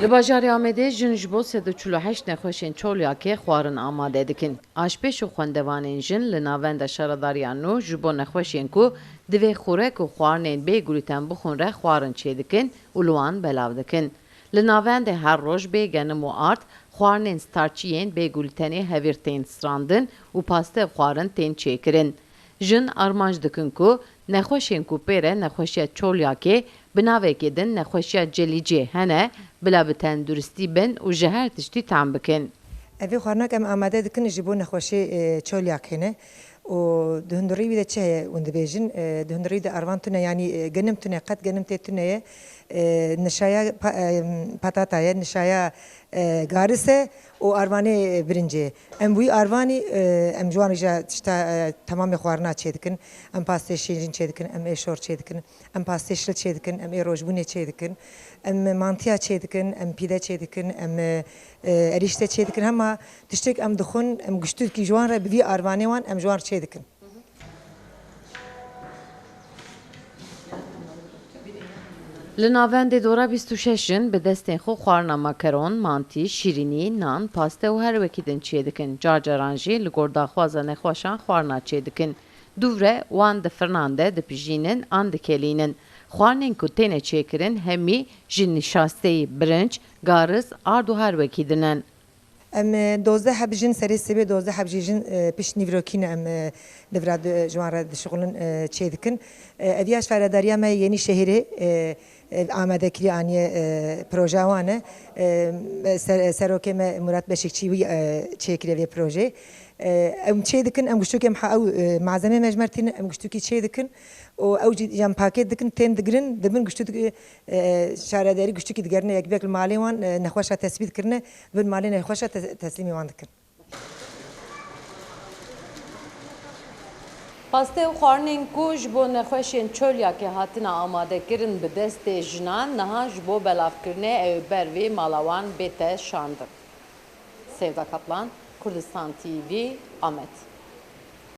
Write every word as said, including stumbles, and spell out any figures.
Li bajarê Amedê jin ji bo sed û çil û heşt nexweşên çoliyakê xwarin amade dikin. Aşpêş û xwendevanên jin li Navenda Şaredariya Nû ji bo nexweşên ku divê xurek û xwarinên bê glûten bixwin re xwarin çêdikin û li wan belav dikin. Li navendê her roj bê genim û ard, xwarinên starçî yên bê glûtenê hevîr tên strandin û paste û xwarin tên çêkirin. Jin armanc dikin ku nexweşên ku pê re nexweşiya çoliyakê, bi navekê din nexweşiya celîcê hene, bila bi tenduristî bin û ji her tiştî tam bikin. Evê xwarinak em amade dikin ji bo nexweşê, e, çoliyakê ne. Û di hundirî wî de çi heye hûn dibêjin? E, di hundirî de arvan tune, yanî, e, genim tune, qet genim tê tune ye. E, nişaya pa-, e, patata ye, nişaya, e, garis e û arvanê, e, birincê. Em wî arvanî, e, em ji wan re jî tişta, e, temamê xwarina çêdikin. Em pastê şêrîn çêdikin, em ê şor çêdikin, em pastê şil çêdikin, em ê rojbûnê çêdikin, em mantiya çêdikin, em pîde çêdikin, em, e, e, erîşte çêdikin. Hema tiştek em dixwin, em giştûkî ji wan re bi vî arvanê wan em ji wan re çêdikin. Li navendê dora bîst û şeş jin bi destên xwe xwarina makeron, mantî, şîrînî, nan, paste û her wekî din çêdikin. Car caran jî li gor daxwaza nexweşan xwarina çêdikin. Dûv re wan di firnan de dipijînin an dikelînin. Xwarinên ku têne çêkirin hemî ji nişasteyî, birinc, garis, ard û her wekî din in. Em, e, dozdeh heb jin serê sibê, dozdeh heb jî jin, e, pişt nîvrokî ne em, e, li vira di, ji wan re dişixulin, e, çêdikin. E, ev ya şaredariya me Yenîşehîrê, e, e, amadekirî aniye, e, projeya wan e. E, ser-, serokê me Murat Beşikçî wî, e, çêkiriye vê projeyê. E, em çêdikin, em giştokî em ha-, ew, e, malzemê me ji me re tînin, em giştokî çêdikin û ew jî em pakêt dikin, tên digirin, dibin giştokî, e, şaredarî giştokî digerine yek bi yek li malê wan, e, nexweşa tespît kirine, bin malê nexweşa te-, teslîmê wan dikin. Paste û xwarinên ku ji bo nexweşên çoliyakê hatine amadekirin bi destê jinan, niha ji bo belavkirinê ew ê ber vê mala wan bête şandin. Sevda Kaplan, Kurdistan T V, Amed.